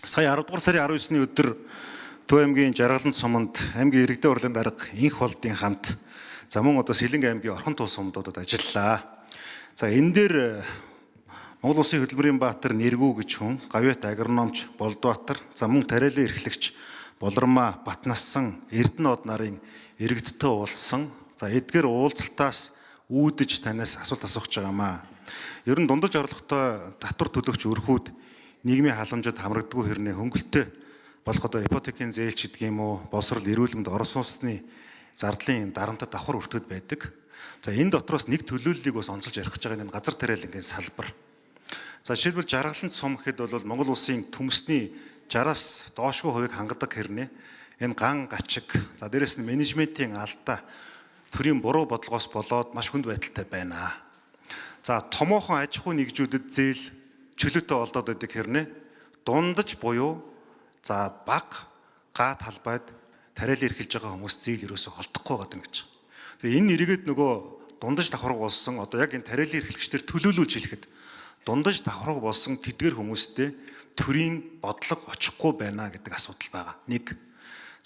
Сая 10 дугаар сарын 19-ний өдөр Төв аймгийн Жаргалан суманд аймгийн иргэдийн хурлын дарга Инх болдын хамт за мөн одоо Сэлэнг аймгийн Орхон туу сумдуудад ажиллалаа. За энэ дээр Монгол Улсын хөдөлмөрийн баатар Нэргүү гэж хүн, гавьяат агрономч Болдбаатар, за мөн тариалан эрхлэгч Болормаа Батнассан Эрдэнэ од нарын иргэдтэй уулзсан. За эдгээр уулзалтаас үүдэж танаас асуулт асуух гэж байгаамаа. Ер нь дундаж орлоготой татвар төлөгч өрхүүд нийгмийн халамжид хамрагддаггүй хэрнээ хөнгөлөлттэй болох одоо ипотекийн зээл ч гэдэг юм уу, боловсрол эрүүл мэнд орос улсны зардлын дарамтад давхар өртөөд байдаг. За энэ дотроос нэг төлөөллийг бас онцолж ярих гэж байгаа энэ газар тариалангийн салбар. За жишээлбэл Жаргалант сум гэхэд бол Монгол улсын төмсний 60-аас доошгүй хувийг хангадаг хэрнээ энэ ган гачиг за дээрэс нь менежментийн алдаа төрийн буруу бодлогоос болоод маш хүнд байдалтай байна. За томоохон аж ахуй нэгжүүдэд зээл чөлөөтэй олдоод байдаг хэрнээ дундаж буюу за бага га талбайд тариалан эрхэлж байгаа хүмүүс зээл ерөөсөө олдохгүй байгаа юм гэж. Тэгээ энэ эргээд нөгөө дундаж давхарга болсон одоо яг энэ тариалан эрхлэгчдэр төлөөлүүлж хэлэхэд дундаж давхарга болсон тэдгэр хүмүүстэй төрийн бодлого очихгүй байна гэдэг асуудал байгаа. Нэг.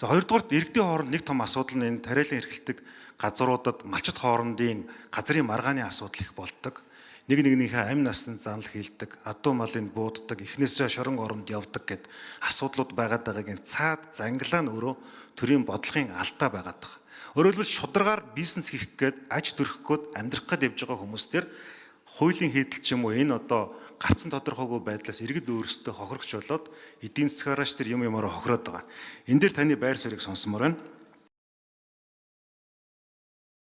За хоёрдугаарт иргэдийн хооронд нэг том асуудал нь энэ тариалан эрхэлдэг газруудад малчит хоорондын газрын маргааны асуудал их болдог. Нэг нэгнийхээ амь насан занал хийлдэг, адуу малыг бууддаг, эхнээсээ шорон оронд явдаг гэд асуудлууд байгаад байгааг энэ цаад занглаа нь өөрөө төрийн бодлогын алдаа байгаад байгаа. Өөрөөр хэлбэл шударгаар бизнес хийх гээд аж төрөх гээд амьдрах гээд явж байгаа хүмүүс төр хуулийн хийдэл ч юм уу энэ одоо гарцсан тодорхойгүй байдлаас иргэд өөрсдөө хохирогч болоод эдийн засгаараач тэр юм юмараа хохироод байгаа. Энэ дээр таны байр суурийг сонсомоор байна.